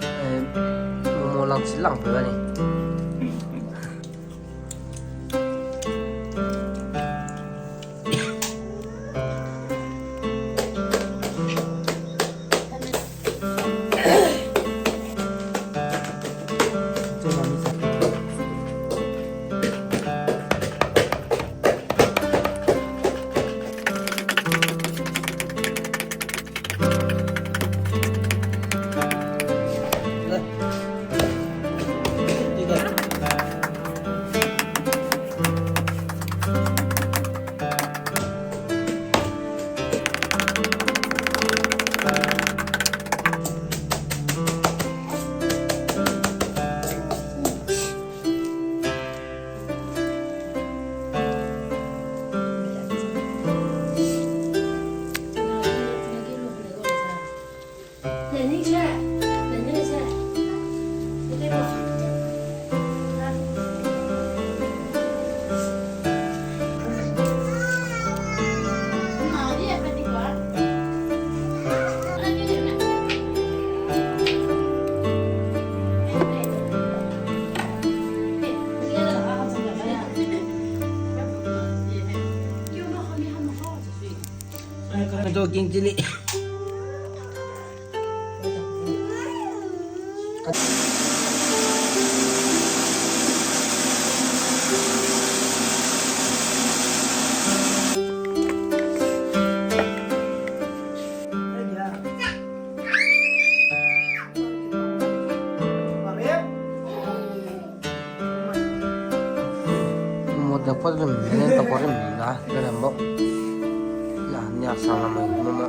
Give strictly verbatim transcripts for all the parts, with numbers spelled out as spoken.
Eh, momo lang chi lang pe ba ni. Ito king chili. Mo de pa rim ne ta pa rim na, ne ram bo. La, nia sa la mo, mo mo.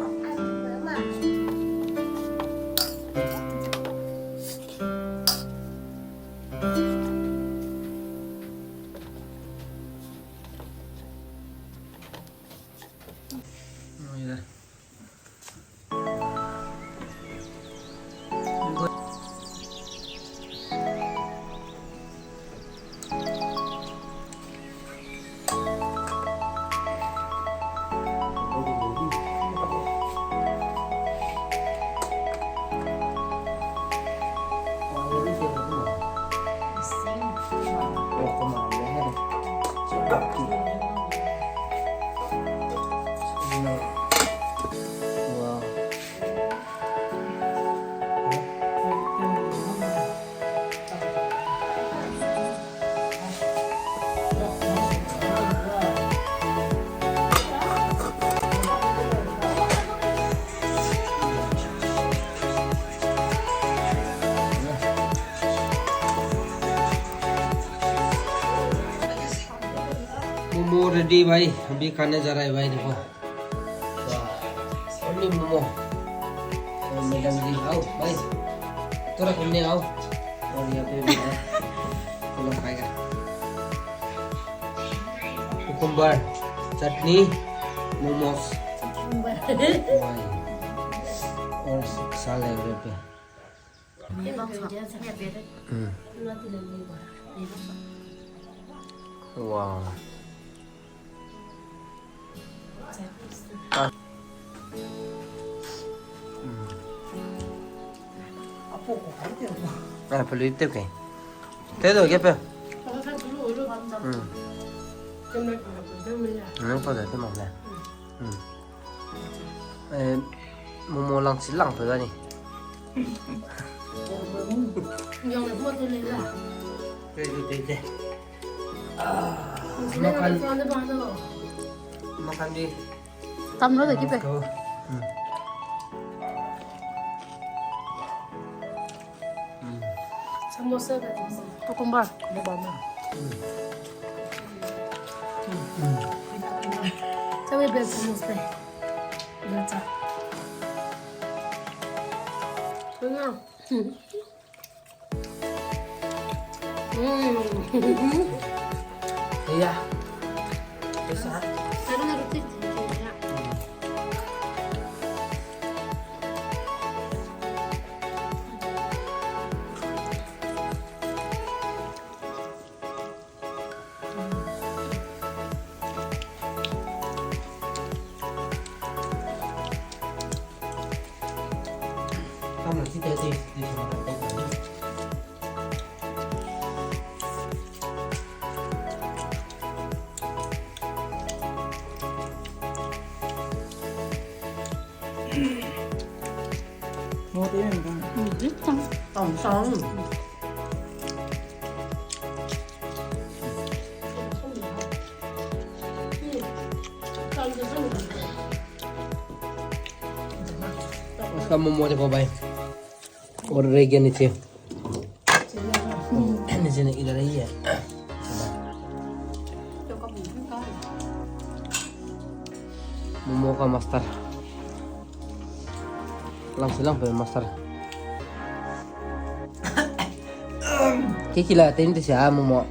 Momo ready bai, अभी खाने जा रहा है भाई, देखो। वाह, only momo। और madam जी, आओ भाई, थोड़ा घूमने आओ। और यहाँ पे भी है, चलो खाएगा। Cucumber, chutney, momos। Cucumber। वाह। और salad पे। हम्म। वाह। हम्म। आ, पेलुई तेउ के। तेउ दो, के पे? हम्म। हम्म, पा दे, तेउ mak le। Hmm. Eh, momo lang chi lang pe da ni. Yang le mo te le la. Te, te, te, te. Ah, makan. Makan di. Tam lo de ki pe. Go. Hmm. Hmm. Samosa ka samosa. Cucumber. Ada banana. Hmm. Hmm. Sabi bel samosa. Ada cha. Tengah. Hmm. Iya. Bisa. Sekarang harus cek, cek, ya. Momo de ko bai. Or rege ni che. Ni che ne ida rei ye. Momo ka master. Lang si lang pe master. Ke kila ten te sia momo.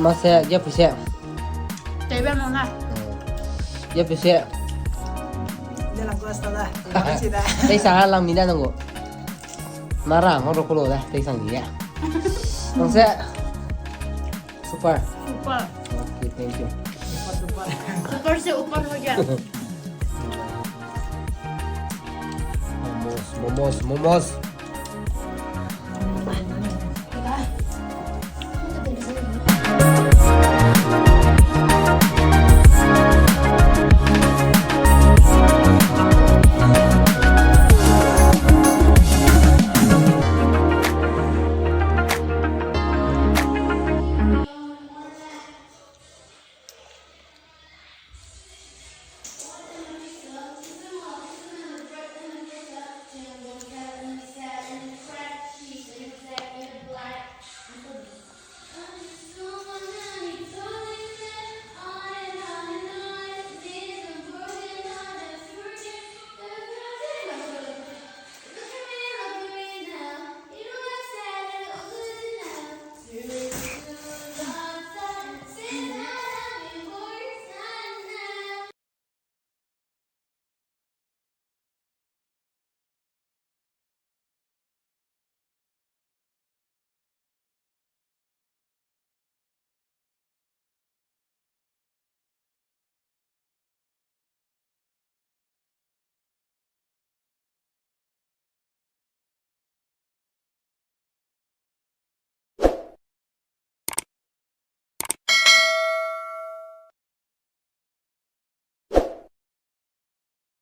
Mase, ya pise. Tebe mo na. Ya pise. De la Costa da. Sida. Tei sa lang mi da nang go. Nara, mo ro ko lo da, tei sang di ya. Nang se. Super. Super. Okay, thank you. Super, super. Super se upar ho gaya. Momos, momos, momos.